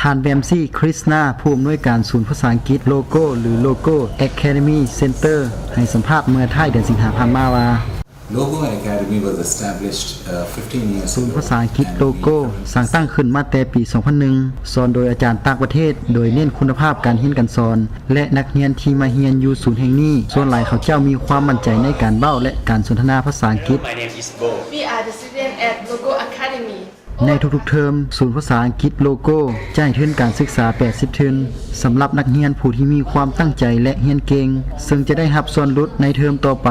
ທ່ານ ແວມຊີ ຄຣິສນາ ຜູ້ອຳນວຍການສູນພາສາອັງກິດ Logo ຫຼື Logo Academy Center ໃຫ້ສຳພາດເມື່ອທ້າຍເດືອນສິງຫາຜ່ານມາວ່າ Logo Academy was established, uh, fifteen years ago. ສູນພາສາອັງກິດ Logo ສ້າງຕັ້ງຂຶ້ນມາແຕ່ປີສອງພັນໜຶ່ງ ສອນໂດຍອາຈານຕ່າງປະເທດ ໂດຍເນັ້ນຄຸນນະພາບການຮຽນການສອນ ແລະ ນັກຮຽນທີ່ມາຮຽນຢູ່ສູນແຫ່ງນີ້ ສ່ວນຫຼາຍເຂົາເຈົ້າມີຄວາມໝັ້ນໃຈໃນການເວົ້າ ແລະ ການສົນທະນາພາສາອັງກິດ. My name is Bo. We are the student at Logo Academy. ໃນທຸກໆເທີມ, ສູນພາສາອັງກິດ Logo ຈະໃຫ້ທຶນການສຶກສາແປດສິບທຶນ ສຳລັບນັກຮຽນຜູ້ທີ່ມີຄວາມຕັ້ງໃຈ ແລະ ຮຽນເກັ່ງ, ເຊິ່ງຈະໄດ້ຮັບສ່ວນຫຼຸດໃນເທີມຕໍ່ໄປ.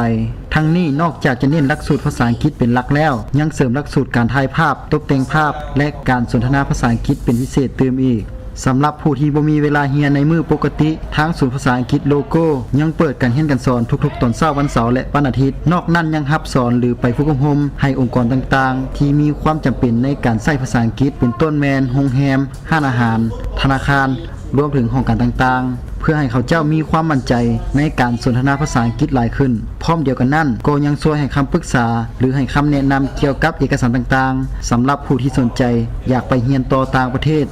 ທັງນີ້, ນອກຈາກຈະເນັ້ນຫຼັກສູດພາສາອັງກິດເປັນຫຼັກແລ້ວ, ຍັງເສີມຫຼັກສູດການຖ່າຍພາບ, ຕົບແຕ່ງພາບ ແລະ ການສົນທະນາພາສາອັງກິດເປັນພິເສດຕື່ມອີກ. ສຳລັບຜູ້ທີ່ບໍ່ມີເວລາຮຽນໃນມື້ປົກກະຕິ, ທາງສູນພາສາອັງກິດ Logo ຍັງເປີດການຮຽນການສອນທຸກໆຕອນເຊົ້າວັນເສົາ ແລະ ວັນອາທິດ. ນອກນັ້ນຍັງຮັບສອນ ຫຼື ໄປຝຶກອົບຮົມໃຫ້ອົງກອນຕ່າງໆ ທີ່ມີຄວາມຈຳເປັນໃນການໃຊ້ພາສາອັງກິດ ເປັນຕົ້ນແມ່ນ ໂຮງແຮມ, ຮ້ານອາຫານ, ທະນາຄານ, ລວມເຖິງຫ້ອງການຕ່າງໆ ເພື່ອໃຫ້ເຂົາເຈົ້າມີຄວາມໝັ້ນໃຈໃນການສົນທະນາພາສາອັງກິດຫຼາຍຂຶ້ນ. ພ້ອມດຽວກັນນັ້ນ ກໍຍັງຊ່ວຍໃຫ້ຄຳປຶກສາ ຫຼື ໃຫ້ຄຳແນະນຳກ່ຽວກັບເອກະສານຕ່າງໆ ສຳລັບຜູ້ທີ່ສົນໃຈຢາກໄປຮຽນຕໍ່ຕ່າງປະເທດ.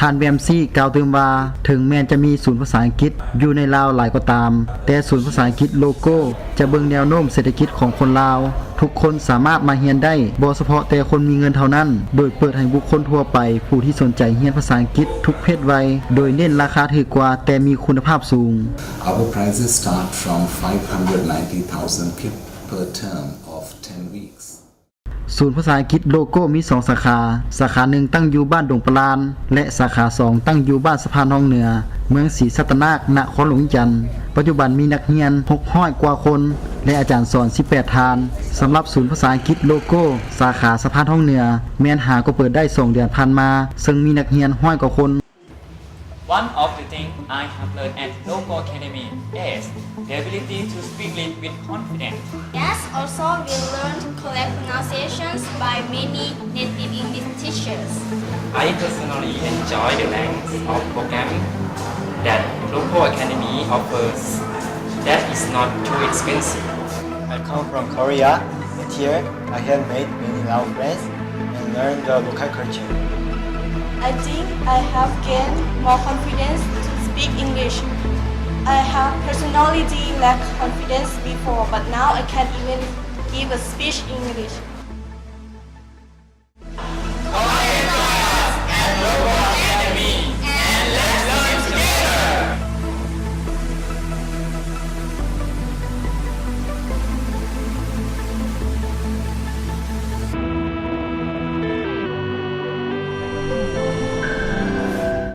ທ່ານ ແວມຊີ ກ່າວຕື່ມວ່າ ເຖິງແມ່ນຈະມີສູນພາສາອັງກິດຢູ່ໃນລາວຫຼາຍກໍຕາມ, ແຕ່ສູນພາສາອັງກິດ Logo ຈະເບິ່ງແນວໂນ້ມເສດຖະກິດຂອງຄົນລາວ. ທຸກຄົນສາມາດມາຮຽນໄດ້, ບໍ່ສະເພາະແຕ່ຄົນມີເງິນເທົ່ານັ້ນ, ໂດຍເປີດໃຫ້ບຸກຄົນທົ່ວໄປຜູ້ທີ່ສົນໃຈຮຽນພາສາອັງກິດທຸກເພດໄວ, ໂດຍເນັ້ນລາຄາຖືກກວ່າແຕ່ມີຄຸນນະພາບສູງ. Our prices start from five hundred ninety thousand kyat per term of ten weeks. ສູນພາສາອັງກິດ Logo ມີສອງສາຂາ, ສາຂາໜຶ່ງຕັ້ງຢູ່ບ້ານດົງປະລານ ແລະ ສາຂາສອງຕັ້ງຢູ່ບ້ານສະພານທອງເໜືອ, ເມືອງສີສັດຕະນາກ, ນະຄອນຫຼວງວຽງຈັນ. ປັດຈຸບັນມີນັກຮຽນຫົກຮ້ອຍກວ່າຄົນ ແລະ ອາຈານສອນສິບແປດທ່ານ. ສຳລັບສູນພາສາອັງກິດ Logo ສາຂາສະພານທອງເໜືອ ແມ່ນຫາກໍເປີດໄດ້ສອງເດືອນຜ່ານມາ, ເຊິ່ງມີນັກຮຽນຮ້ອຍກວ່າຄົນ. One of the things I have learned at Logo Academy is the ability to speak English with confidence. Yes, also we learned correct pronunciations by many native English teachers. I personally enjoy the range of programming that Logo Academy offers that is not too expensive. I come from Korea, and here I have made many Lao friends and learned the local culture. I think I have gained more confidence to speak English. I have personally lacked confidence before, but now I can even give a speech in English.